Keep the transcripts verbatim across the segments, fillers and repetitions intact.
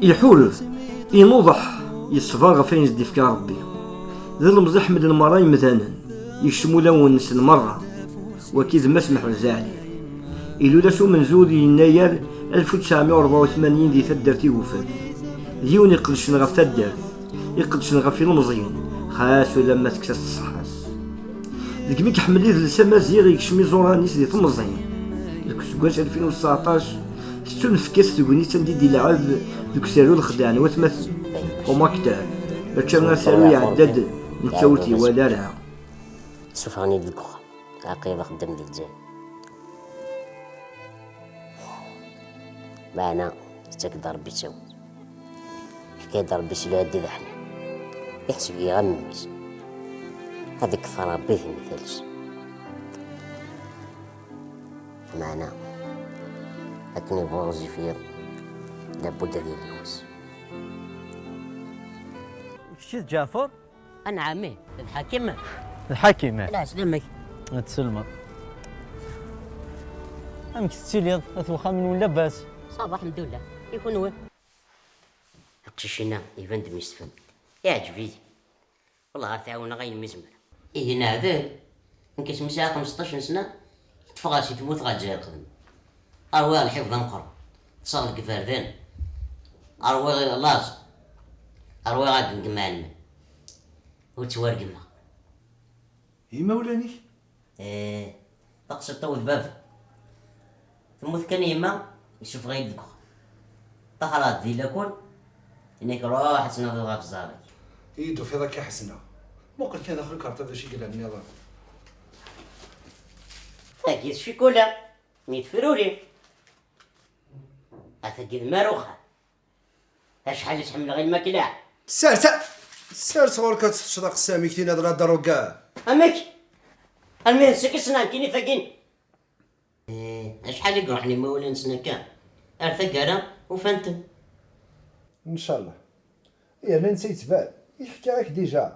Iḥulef, inuḍeḥ, yeṣber ɣef ayen s-d-ifka Ṛebbi. D ilemẓi ḥemmlen merra yemdanen, yekcem ulawen-nsen merra. Waki d Mass Meḥrez Aɛli. Ilul-as umenzu di yennayer alef u tesɛemya u rebɛa u tmanyin di taddart Igufaf. D yiwen iqedcen ɣef taddart, iqedcen ɣef ilemẓiyen, xas ulamma tekkes-as tṣeḥḥa-s. Deg mi iḥemmel idles amaziɣ, yekcem iẓuran-is di temẓi. Deg useggas alfin u tseɛṭac, tettunefk-as tegnit anda i d-ilɛeb deg usaru Lexdeɛ n watmaten, Au Maktab, mačči asaru iɛedda-d, netta ur t-iwala ara. Sufɣen-iyi-d deg uxxam, aql-i d axeddam di Lezzayer. Meɛna, yettak-d Ṛebbi ttawil. Yefka-d Ṛebbi s lɛeddi d aḥnin. Iḥseb-iyi am mmi-s. Ad ikfeṛ Ṛebbi di mi tales. Meɛna, akken yebɣa uẓif yiḍ, labud ad yili wass. Kečč d Ǧaɛfeṛ? Anɛam, ih, d Ḥakim. D Ḥakim, ih. Lɛeslama-k. Ad tselmeḍ. Amek tettiliḍ? At wexxam-nwen labas? Ça va, lḥemdullah. I kunwi? Aqcic-inna iban-d mi yestfen. Iɛǧeb-iyi. Wellah ar t-ɛawneɣ ayen mi zemreɣ. Ihi neɛdel. Nekk asmi sɛiɣ xmesṭac n sna, ṭṭfeɣ-as i tmurt ɣer Lezzayer lqedma. Ṛwiɣ lḥiḍ d ameqqran. Ṭṭseɣ deg iberdan. Ṛwiɣ laẓ. Ṛwiɣ adem deg imeɛlmen. Ur ttwargmeɣ. Imawlan-ik? Eh, taqsiṭ-iw d baba. Temmut kan yemma, yessufeɣ-iyi-d deg uxxam. Ṭaxreɣ-d di lakul, yenna-k ruḥ ad tnaduḍ ɣef ẓẓerb-ik. I yi-d-tufiḍ akka ḥezneɣ. Muqel kan daxel ukerṭib d acu i yellan nniḍen. Tagi d ccikula, mi tefruri. A tagi d maruxa. Acḥal i tt-ḥemmleɣ i lmakla. Sers, sers ɣur-k ad tfecceḍ aqessam-ik, tiniḍ la droga. Amek? Armi d seg ssneɣ nekkini tagi. Eh, acḥal i iruḥen imawlan-nsen akka? Ar taggara, ufan-ten. Ncallah. Yerna netta yettban, yeḥka-ak dija.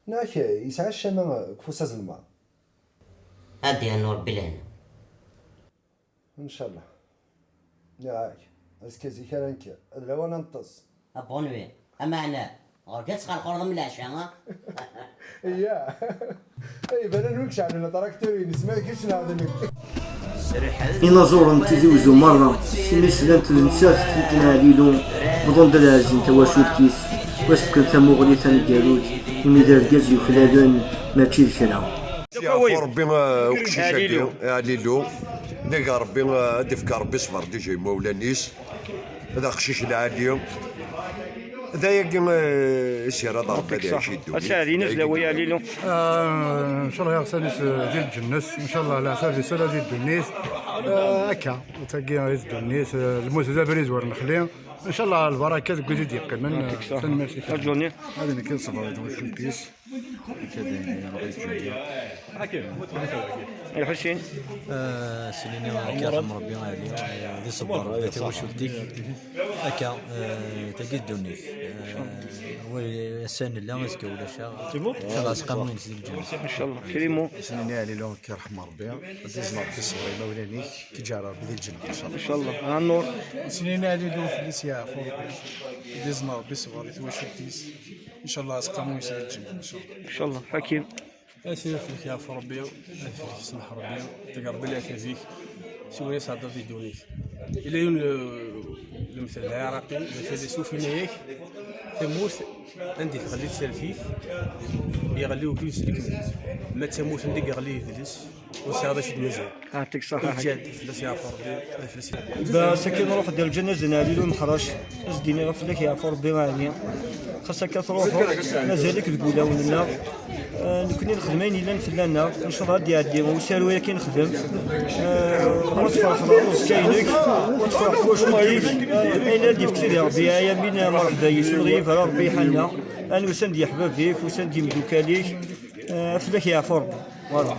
Neɣ yesɛa ccama deg ufus azelmaḍ. Ad d-yernu Rebbi lehna. Ncallah. Yaɛak, azekka zik ara nekker. D lawan ad neṭṭes. Abonwi, ameɛna, ɣur-k ad tesxerxureḍ am leɛca, ha? Iya. Ay, iban anwi i iceɛlen atraktur-ines, ma d kečč neɣ d nekk. Inaẓuren n Tizi Wezzu merra, s imi slant d nettat i Ɛlilu, bḍan-d ad ɛezzin tawacult-is, u as-fken tamuɣli taneggarut, imi d argaz yuklalen, mačči d kra. Yeɛfu Rebbi, uh, uqcic-agi, Ɛlilu. Ɛlilu. Nega Rebbi, uh, ad d-ifk Rebbi ṣṣber dija imawlan-is. D aqcic lɛali. D ayagi, uh, i s-yerra d Rebbi ad iɛic i ddunit. Asaɛdin azlawi Ɛlilu. Ah, ncallah iɣsan-is, uh, di lǧennet, ncallah leɛtab-is ala di ddunit. Ah, akka, tagi i ddunit, uh, lmut d abrid ur nexli. Ncallah lbaraka deg wid i d-yeqqimen. Tanemmirt-ik. Ad nekk d ṣṣber i twacult-is. Lḥusin. Ah, s-nini akka yerḥem Rebbi Ɛli, ah, d iṣebber Rebbi tawacult-ik. Akka, ah, tagi ddunit. Ah, wa ass-a nella, azekka ulac-aɣ. Ncallah asqamu-ines di lǧennet. Ncallah. Kirimu. S-nini Ɛli lu akka yerḥem Rebbi. Ad izem Rebbi ṣṣber i imawlan-ik, k-iǧǧar Rebbi di lǧennet, ncallah. Ncallah. Ah, Nur. S-nini Ɛli lu fell-is yeɛfu Rebbi. Ad izem Rebbi ṣṣber i twacult-is. Ncallah asqamu-ines di lǧennet, ncallah. Ncallah. Ḥakim. Asiref-ik yeɛfu Rebbi, asiref yesmeḥ Rebbi, teg Rebbi leɛtab-ik, siwa yas ɛeddaḍ di ddunit. Ila yiwen le-, lemtel d aɛraqi, d afilisuf, yenna-yak, tamurt anda i tɣelli tsertit, yeɣli ugdud s lekmal. Ma d tamurt anda i yeɣli yidles, وسي هذا شي مزيان. يعطيك الصحة. الجاد فلاس يعفو ربي، فلاس يعفو. بس كي نروح ديال الجنازة نعلي له المحرش، اش ديني غير فلاك يعفو ربي غالي. خاصك تروح، مازالك تقول لنا. آه، نكوني نخدمين إلا نفلانا، إن شاء الله غادي يعدي، وسالو كي نخدم. آه، وتفرح العروس كاينك، وتفرح كوش كيك. آه، أين اللي فكتي يا ربي، يا مين مرحبا يسوع، غير ربي حنا. أنا وسند يا حبابيك، وسند يمدوكاليك. آه، فلاك يعفو ربي. Voilà.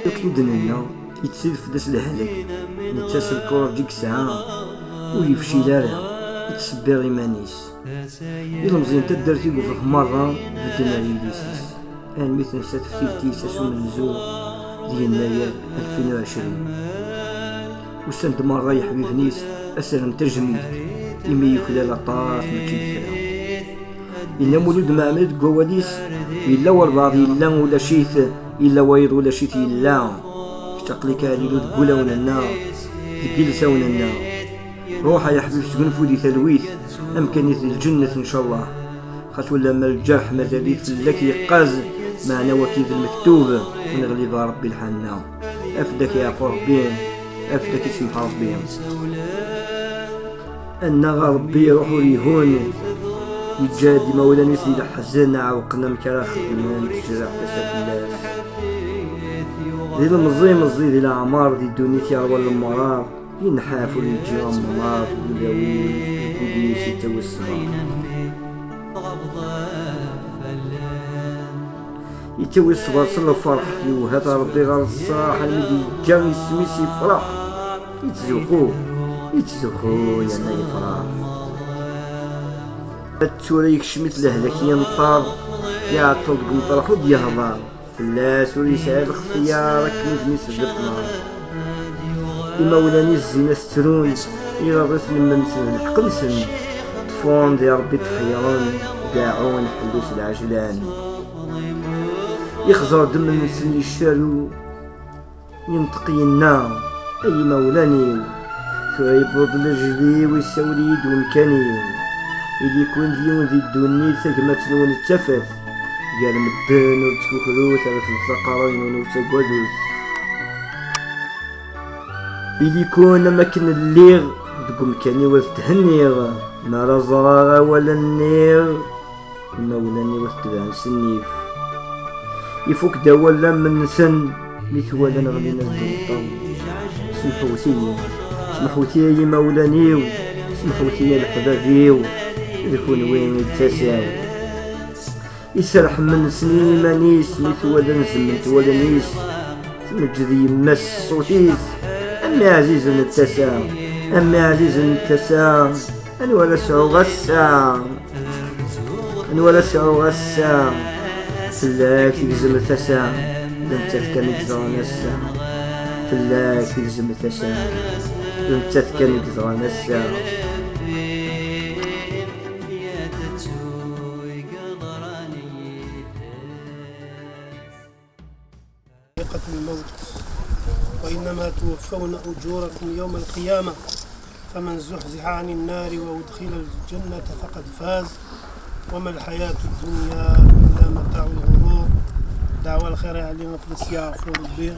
Akken i d-nenna, yettsil fell-as lehlak, netta s lkuṛaj i yesɛa, ur yefcil ara, yettṣebbir iman-is. Ilemẓi n taddart i yufeɣ merra bedden ar yidis-is, armi tensa teftilt-is ass umenzu di yennayer alfin u ɛecrin. Usan-d merra yeḥbiben-is ad s-rren tajmilt, imi yuklal aṭas mačči d kra. Yenna Mulud Mɛemmri deg wawal-is, yella walbeɛḍ yella ulac-it, yella wayeḍ ulac-it yella. Kečč aql-ik a Ɛlilu deg wulawen-nneɣ, deg yilsawen-nneɣ. Ruḥ ay aḥbib sgunfu di talwit, amkan-ik di lǧennet ncallah. Xas ulamma lǧerḥ mazal-it fell-ak yeqqaz, meɛna waki d lmektub, ur neɣlib ɣer Rebbi lḥanna. Afdak yeɛfu Rebbi, afdak isemḥ Rebbi. Annaɣ a Rebbi iruḥ ur ihun, yeǧǧa-d imawlan-is di leḥzen, ɛewqen amek ara xedmen, tejreḥ tasa fell-as. Di lemẓi meẓẓi di leɛmer, di ddunit yerwa lemrar, yenḥaf ur yeǧǧi amnar, ulawi deg wul-is yettawi ṣṣber. Yettawi ṣṣber s lferḥ, yewhat Rebbi ɣer ṣṣaḥ, almi d-yeǧǧa isem-is yefreḥ. Yettzuxxu, yettzuxxu yerna yefreḥ. Tura yekcem-it lehlak yenṭer, iɛeṭṭel deg umeṭreḥ ur d-yehḍer. Fell-as ur yesɛi lextyar akken i d-isellef nar. Imawlan-is zzin-as ttrun, iɣaḍ-iten iman-nsen d lḥeqq-nsen. Ṭṭfen di Rebbi tḥeyyren, deɛɛun ḥellu s lɛejlan. Ixẓer ddem-nsen yeccaru, yenṭeq yenna, ay imawlan-iw, tura yewweḍ-d lejl-iw, issawel-iyi-d wemkan-iw. Ili-ken d yiwen di ddunit, tagmat-nwen d tafat. Gar medden ur ttkukrut, refdet aqerruy-nwen ur ttaggadut. Ili-ken am akken lliɣ, deg umkan-iw ad thenniɣ, mi ara ẓreɣ awal nniɣ, imawlan-iw ad tebɛen s nnif. Ifuk-d awal am-nsen, mi t-walan ɣlin-as-d imeṭṭawen. Semḥewt-iyi, semḥewt-iyi ay imawlan-iw, semḥewt-iyi a leḥbab-iw, d kunwi i d tasa-w. Iserreḥ iman-nsen i yiman-is, mi t-walan zemment wallen-is, tmeǧǧed yemma-s ṣṣut-is, a mmi ɛzizen n tasa, a mmi ɛzizen n tasa, anwa ara sɛuɣ ass-a? Anwa ara sɛuɣ ass-a? Fell-ak tegzem tasa, d nettat kan i yeẓran ass-a. Fell-ak tegzem tasa, d nettat kan i yeẓran ass-a. ذائقة الموت، وإنما توفون أجوركم يوم القيامة، فمن زحزح عن النار وأدخل الجنة فقد فاز، وما الحياة الدنيا إلا متاع الغرور. دعوة الخير علينا في السياق ربي.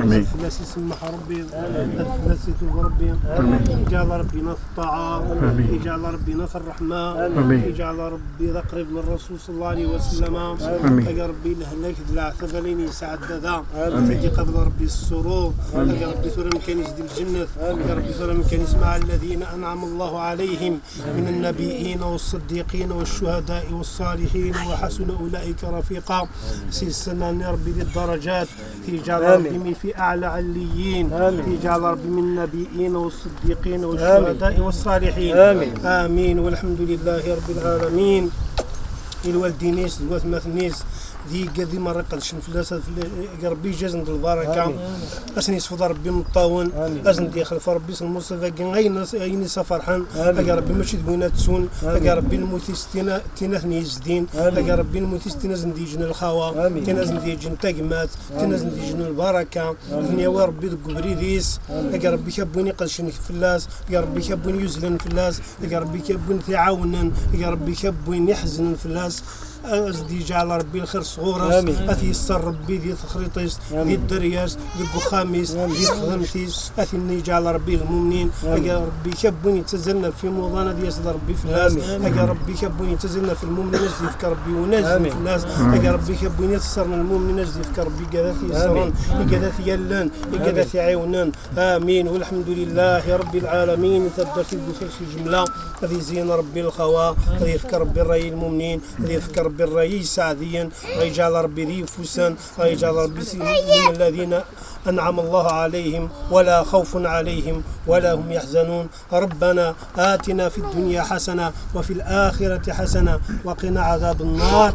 آمين. في الناس يسمح ربي. آمين. في الناس يتوب ربي. آمين. يجعل ربنا في الطاعة. آمين. يجعل ربنا في الرحمة. آمين. يجعل ربي ذا قريب من الرسول صلى الله عليه وسلم. آمين. يا ربي لهلاك العتبة لين يسعد ذا. آمين. يجي قبل ربي السرور. آمين. يا ربي ثورة مكان يزدي الجنة. آمين. يا ربي ثورة مكان يسمع الذين أنعم الله عليهم من النبيين والصديقين والشهداء والصالحين وحسن أولئك رفيقا. سي السماء ربي للدرجات. يجعل آمين. ربي من في أعلى عليين. آمين. يجعل ربي من النبيين والصديقين والشهداء والصالحين. آمين. آمين. والحمد لله رب العالمين. الوالدين يس، الوالد مثنيس، d yigad i merra iqedcen fell-as, ad fell-, agi Rebbi ijazen d lbaraka. Amin. Ad sen-yesfeḍ Rebbi imeṭṭawen, amin, ad sen-d-yexlef Rebbi s lmuṣib-agi, ayen as-, ayen i s-aferḥen. Amin. Agi Rebbi mačči d win ad tsun, amin, agi Rebbi lmut-is tina, tina ad ten-yezdin, amin, agi Rebbi lmut-is tina ad sen-d-yeǧǧen lxawa, amin, tina ad sen-d-yeǧǧen tagmat, amin, tina ad sen-d-yeǧǧen lbaraka, amin, ad ten-yawi Rebbi deg ubrid-is, amin, agi Rebbi kab win iqedcen fell-as, agi Rebbi kab win yuzlen fell-as, agi Rebbi kab win t-iɛawnen, agi Rebbi kab win iḥeznen fell-as. Ad s-d-yeǧɛel Rebbi lxir sɣur-s, amin, ad t-yesser Rebbi di texriṭ-is, amin, di dderya-s, deg uxxam-is, amin, di texdemt-is, ad t-yeǧɛel Rebbi lmumnin, amin, agi Rebbi kab win yettazzalen ɣef imuḍan ad yas-d Rebbi fell-as, amin, agi Rebbi kab win yettazzalen ɣef lmumnin ad s-d-yefk Rebbi unazem, amin, fell-as, amin, agi Rebbi kab win yeṣṣren lmumnin ad s-d-yefk Rebbi igad ad t-yesren, amin, igad ad t-yallen, igad ad t-iɛiwnen. Amin. Walḥemdulillahi Rebbi lɛalamin. Taddart i yewwten s lǧemla. Ad yezyin Rebbi lxawa, ad yefk Rebbi ṛṛay i lmumnin, ad yefk Rebbi ṛṛay i yesɛdiyen, ad yeǧɛel Rebbi di yifussan, ad yeǧɛel Rebbi s-, من الذين أنعم الله عليهم ولا خوف عليهم ولا هم يحزنون. ربنا آتنا في الدنيا حسنة وفي الآخرة حسنة وقنا عذاب النار.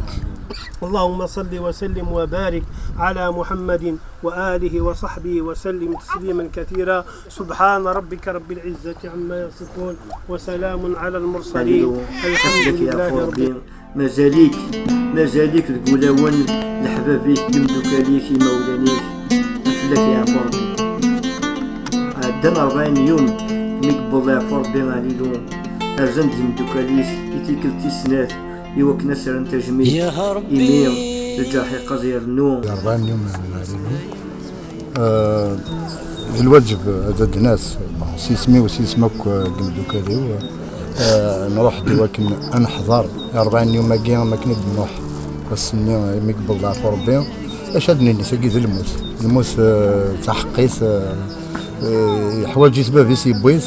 اللهم صل وسلم وبارك على محمد وآله وصحبه وسلم تسليما كثيرا. سبحان ربك رب العزة عما يصفون وسلام على المرسلين. الحمد لله رب العالمين. Mazal-ik, mazal-ik deg wulawen, leḥbab-ik, imeddukal-ik, imawlan-ik, fell-ak yeɛfu Rebbi. Ɛeddan rebɛin yum mi yewweḍ yeɛfu Rebbi Ɛlilu, rzan-d imeddukal-is i tikkelt tis snat i wakken ad s-rren tajmilt, imi lǧerḥ iqqaz irennu. Rebɛin yum n Ɛlilu. Eh, d lwaǧeb ad d-nas, bon, s yisem-iw, s yisem akk, eh, n yimdukal-iw, eh, nruḥ-d i wakken ad neḥḍer i rebɛin n yum-agi, am wakken i d-nruḥ ass-nni imi yewweḍ leɛfu Rebbi. Acu ad d-nini, tagi d lmut. Lmut, eh, d taḥeqqit, eh, eh, yeḥwaǧ-it bab-is, yewwi-t,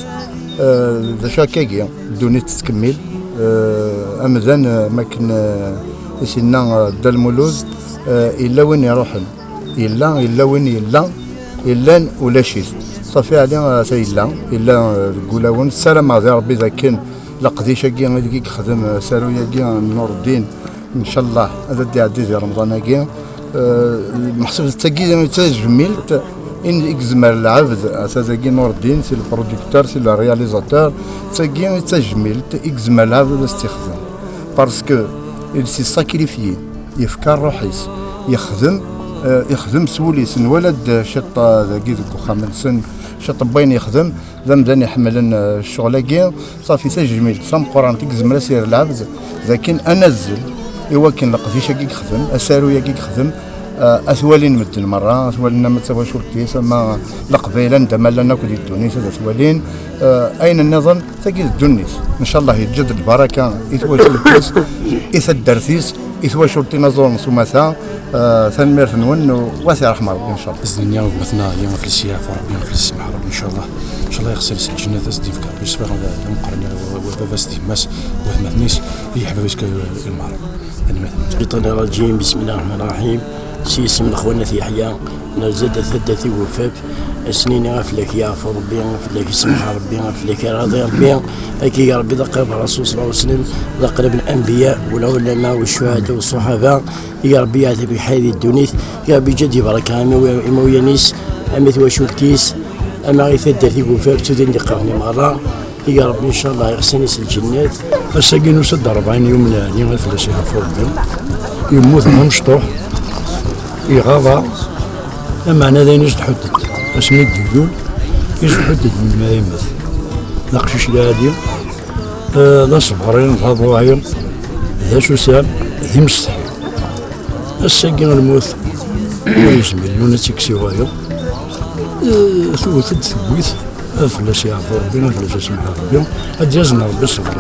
eh, d acu akkagi, ddunit tettkemmil, eh, amdan, eh, am wakken, eh, i s-yenna, eh, Dda Lmulud, eh, yella win iruḥen. Yella, yella win yella, yellan ulac-it. Ṣafi Ɛli, ata yella, yella, eh, deg wulawen. Ssarameɣ di Rebbi dakken leqdic-agi ideg i yexdem, eh, asaru-agi n Nureddin, ncallah ad d-iɛeddi di Remḍan-agi. Eh, meḥsub d tagi d tajmilt i n-, i yezmer lɛebd, ata dagi Nureddin, si le producteur, si le réalisateur, d tagi d tajmilt i yezmer lɛebd ad as-tt-ixdem. Parce que il s'est sacrifié. Yefka ṛṛuḥ-is, yexdem, eh, yexdem s wul-is. Nwala-d ciṭ, eh, dagi deg uxxam-nsen, ciṭ n wayen yexdem, d amdan iḥemmlen, eh, ccɣel-agi. Ṣafi, tajmilt tameqqrant i yezmer ad s-yerr lɛebd, d akken ad nazzel i wakken leqdic-agi yexdem, asaru-agi yexdem, eh, ad t-walin medden merra, ad t-walin ama d tawacult-is, ama Leqbayel anda ma llan akk di ddunit ad t-walin, eh, ayen nniḍen. Tagi d ddunit. Ncallah yeǧǧa-d lbaraka i twacult-is, i taddart-is, i twacult inaẓuren s umata. Eh, tanemmirt-nwen, u ad t-iṛḥem Ṛebbi, ncallah. Ad s-nini i gma-tneɣ, ɣef lsiyaf Ṛebbi, ɣef lsmaḥ Ṛebbi, ncallah. Ncallah ixṣer-as lǧennet, ad s-d-yefk Ṛebbi ṣṣber, d lemqerrni, wa baba-s d yemma-s, wa tmatma-s, d yeḥbab-is i lmeɛṛuf. Tanemmirt. الشيطان الرجيم. بسم الله الرحمن الرحيم. S yisem n lexwanat Yeḥya, nerza-d taddart i Ufaf, ad s-nini aflak yeɛfu Ṛebbi, aflak isemmeḥ Ṛebbi, aflak iraḍi Ṛebbi, ad k-ig Ṛebbi d aqrab n Ṛṛasul ṣella Llahu ɛalayhi wa sallam, d aqrab n lanbiya, wal-ɛulama, wal-cuḥada, wal-ṣuḥaba, ig Ṛebbi yeɛteb ḥay di ddunit, ig Ṛebbi yeǧǧa-d lbaraka i imaw-, imawlan-is, am i twacult-is, ama i taddart i Ufaf, d tudrin d iqerni merra. Ig Ṛebbi, ncallah, ixṣer-as lǧennet. Ass-agi nusa-d rebɛin yum n ɛli, ad fell-as yeɛfu Ṛebbi. Yemmut d amecṭuḥ, iɣaḍ-aɣ, lameɛna d ayen i s-d-ḥudden. Asmi d-ilul, i s-d-ḥudden melmi ara yemmet. D aqcic lɛali, eh, d aṣebri, d aḍuɛi, d asusam, d imsetḥi. Ass-agi lmut ur yezmir yiwen ad tt-ikkes i wayeḍ. Eh, tewwet-d tewwit, ad fell-as yeɛfu Ṛebbi, ad fell-as isemmeḥ Ṛebbi, ad d-yazen Ṛebbi ṣṣber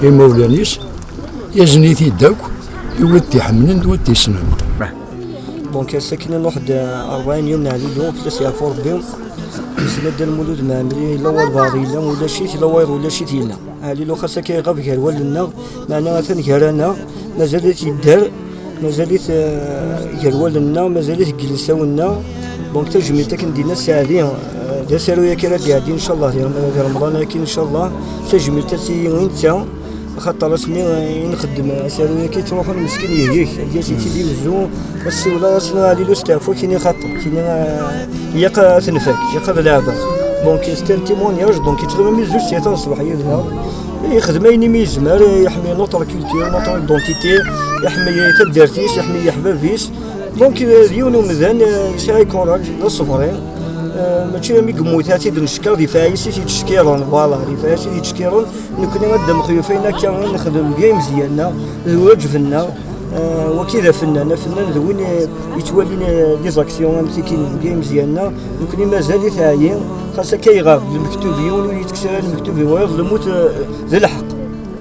i imawlan-is, yazen-it-id akk i wid t-iḥemmlen d wid t-yessnen. Donc, ass-agi nruḥ-d rebɛin yum n Ɛlilu, fell-as yeɛfu Ṛebbi. Yesla Dda Lmulud Mɛemmri, yella walbeɛḍ yella ulac-it, yella wayeḍ ulac-it yella. Ɛlilu xas akka iɣab gar wallen-nneɣ, meɛna atan gar-aneɣ, mazal-it yedder, mazal-it, eh, gar wallen-nneɣ, mazal-it deg yilsawen-nneɣ. Donc, tajmilt akken d-yenna Sseɛdi, eh, d asaru-agi ara d-iɛeddin, ncallah, di, di Remḍan-agi, ncallah. Tajmilt ad tili i netta, Xaṭer asmi i nxeddem asaru-agi, ttruḥun meskin yehik, lǧas i Tizi Wezzu, assiwel-as, "Ɛli, lusteɛfu, kini xaṭer, kini, ah, ilaq ad t-nfak, ilaq ad leɛbeɣ." Donc, c'est un témoignage, donc, yettɣimi zuǧ ssya taṣebḥ yid-neɣ. Yexdem ayen imi yezmer, iḥemmel notre culture, notre identité, iḥemmel taddart-is, iḥemmel leḥbab-is. Donc, euh, d yiwen umdan, euh, yesɛa courage, d aṣebri. Euh, mačči ami yemmut ad t-id-neckeṛ, d ifɛayes i t-yettcekkiṛen, voilà, d ifɛayes i t-yettcekkiṛen. Nekkni ad d-nexyuf ayen akka i nexdem deg yimezyan-nneɣ, d lwaǧeb-nneɣ. Euh, waki d afennan, afennan d win, euh, yettwalin, euh, des actions am tiki deg yimezyan-nneɣ. Nekkni mazal-it ɛyi, xas akka iɣab, lmektub yiwen ur yettekkes ara lmektub i wayeḍ, lmut, euh, d lḥeqq.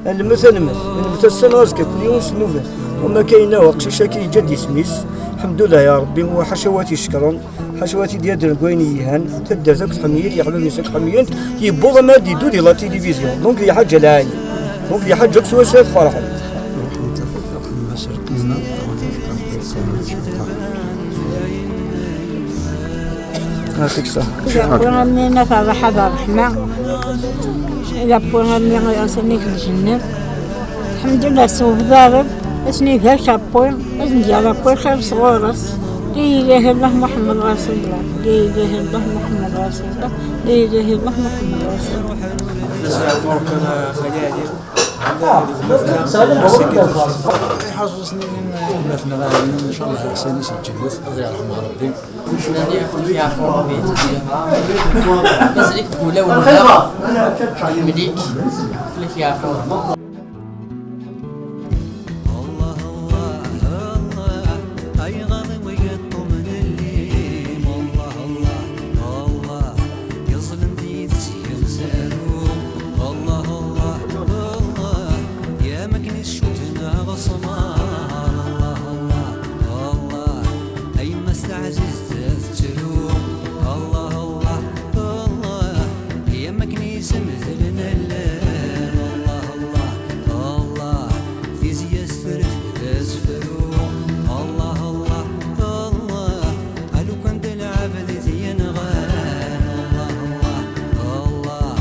Anmet, anmet, anmet ass-a neɣ azekka, kul yiwen s nnuba-s. Wama kayna aqcic-agi yeǧǧa-d isem-is, lḥemdullah ya Rebbi, wa ḥaca wa t-icekkren, ḥaca wa t-id-yaddren deg wayen yelhan, taddart akk tḥemmel-it, leḥbab-is akk ḥemmlen-t, yewweḍ ama ad d-iddu di la télévision, donc d lḥaǧa lɛali, donc d lḥaǧa akk s wass-a tferḥem. Yɛṭik ṣṣeḥḥa. Yewwi a mmi-nneɣ Ferḥat Ṛṛeḥma, yewwi a mmi-nneɣ Yasin-ik lǧennet. Lḥemdullah, s webdar, ad sen-ibarek Ṛebbi, ad sen-d-yerr Ṛebbi lxir sɣur-s. La ilaha illallah Muḥemmed Rasulullah, la ilaha illallah Muḥemmed Rasulullah, la ilaha illallah Muḥemmed Rasulullah. Iḥrez-asen i gma-tneɣ Ɛli, ncallah ḥsen-is lǧennet, ad yerḥem Ṛebbi. Cnani fell-ak yeɛfu Ṛebbi. Mazal-ik deg wulawen-nneɣ. Nḥemmel-ik. Fell-ak yeɛfu Ṛebbi. الله الله الله، أي غالي ويطمن الليم. الله الله الله، يظلم ديت ينزلو. الله الله الله، يا مكني شوتنا غصمار. الله الله الله، أي ما استعززت تتلو. الله الله الله، يا مكني سمزل نلال. الله الله الله، في زياس فرف زفرو. الله الله الله، ألو كان العبد زين غان. الله الله الله،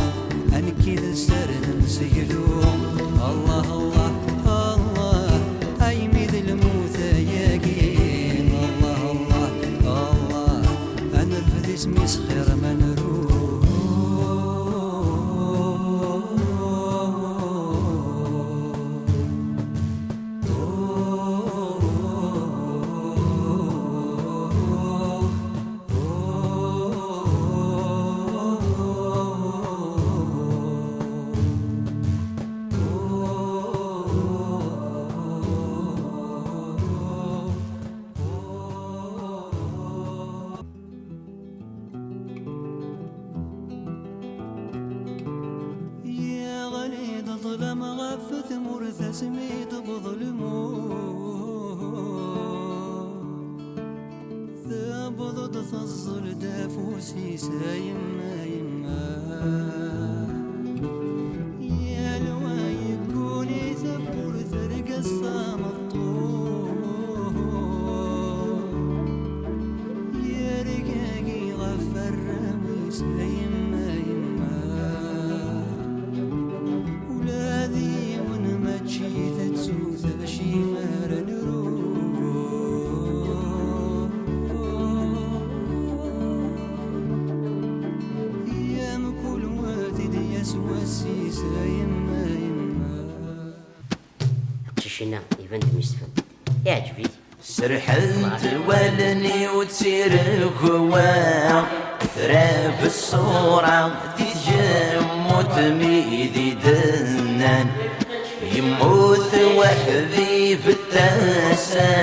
أنكي ذا السر نسجلو. الله الله الله، أي ميد الموت ياقين. الله الله الله، أنرفد اسمي صغير ما نروح. Yeɣli-d ṭṭlam ɣef tmurt asmi tewweḍ lmut. Tewweḍ-d teẓẓel-d afus-is, a yemma, yemma. Yal wa yegguni tawwurt, terga-s tameṭṭut. Yergagi ɣef warraw-is, a yemma, yemma. Ula d yiwen mačči tettut acimi ara nru. Ya mkul wa tid yas wass-is, a yemma, yemma. Aqcic-inna iban-d mi s-tfehmeḍ. Iɛǧeb-it. Serḥent wallen-iw d tiregwa, trab ṣṣura di tgemmut mi d-i d-nnan. Yemmut waḥdi b tasa,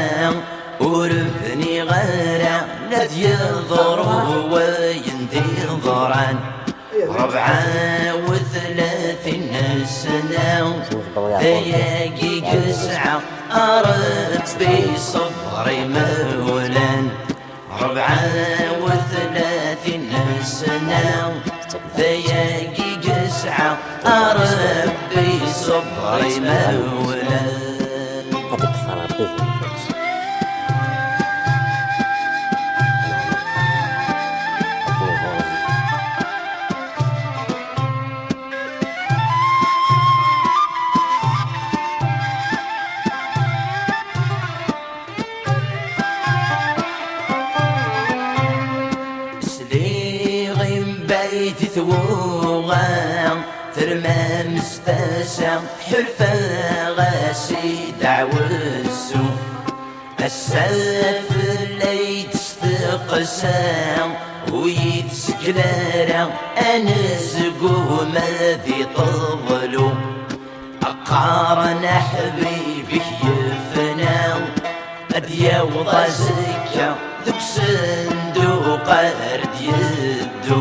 ur bniɣ ara la d-yeḍru wayen d-iḍran. Rebɛa u tlatin ssna, d ayagi i yesɛa Ṛebbi, ṣṣber imawlan. Rebɛa u tlatin ssna, d ayagi i yesɛa Ṛebbi, ṣṣber imawlan. Ad iṭṭef Ṛebbi. Tuɣa termam s tasa, ḥulfaɣ-as i deɛwessu. Ass-a fell-ay d-testeqsa, ur yi-d-tseggel ara anezgum ad iṭeḍlu. Qqaren aḥbib-ik yefna, ad d-yaweḍ azekka deg usenduq ar d-yeddu.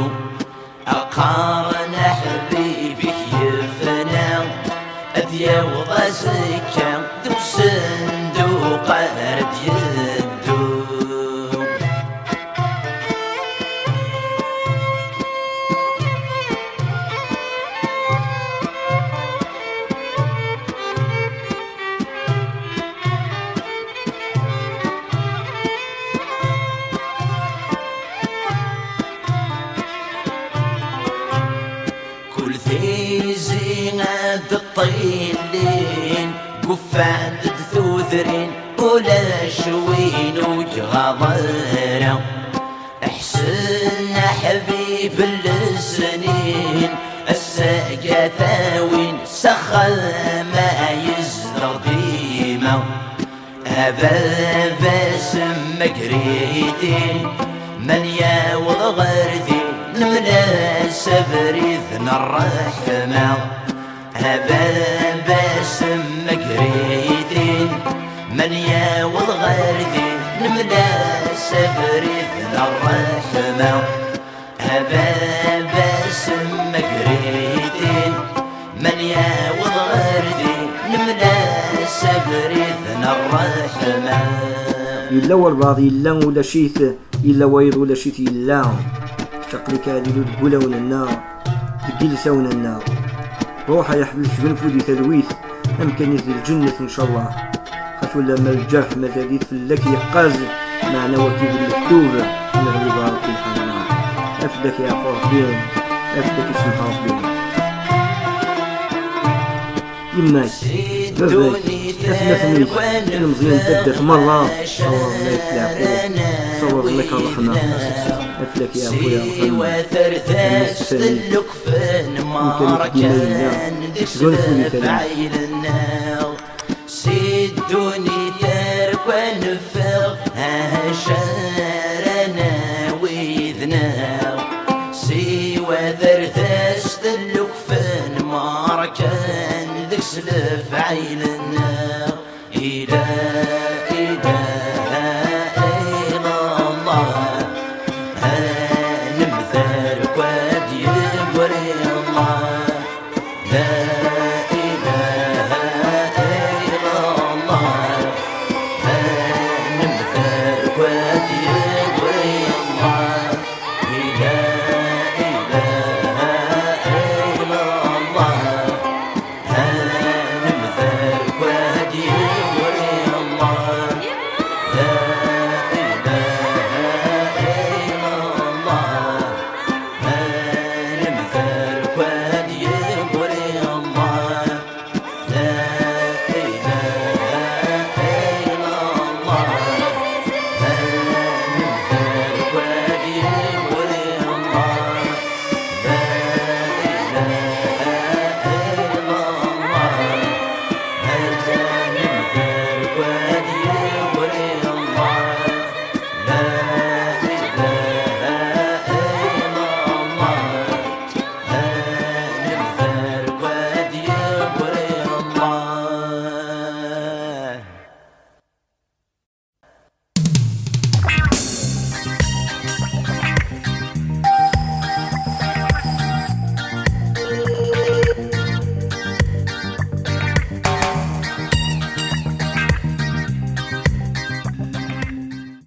Qqaren aḥbib-ik yefna, ad d-yaweḍ azekka deg usenduq ar d-yeddu. Kul tizi ad ṭṭillin, guffant-d tudrin, ulac win ur iɣaḍ ara. Ḥsen aḥbib n lesnin, ass-agi ad t-awin s axxam ay yezdeɣ dima. A baba-s mmagritin, man yaweḍ ɣer din, nemla-s abrid n ṛṛeḥma. A baba-s mmagritin, man yaweḍ ɣer din, nemla-s abrid n ṛṛeḥma. A baba-s mmagritin, man yaweḍ ɣer din, nemla-s abrid n ṛṛeḥma. Yella walbaɛḍ yella ulac-it, yella wayeḍ ulac-it yella. Kečč aql-ik aɛlilu deg wulawen-nneɣ, deg yilsawen-nneɣ. Ruḥ ay aḥbib, sgunfu di talwit, amkan-is di lǧennet, ncallah. Xas ulamma lǧerḥ mazal-it fell-ak yeqqaz, meɛna wagi d lmektub, neɣlib a Ṛebbi lḥanna. Af-d ak yeɛfu Ṛebbi, af-d ak yesmeḥ Ṛebbi. Yemma-k, baba-k, atmaten-ik, ilemẓiyen n taddart merra, ṣṣawab lak leɛfu, ṣṣawab lak ṛṛeḥma. Af-d ak yeɛfu ya Ṛebbi. Siwa tardast n lekfen, amkan-ik dima yella, sgunfu di talwit. Si ddunit ar kwan neffeɣ, acu ara nawi yid-neɣ? Siwa tardast n lekfen, merra kan deg-s lefɛayel-nneɣ. Ila ilaha illallah, ad nemter kwad yegri Allah. La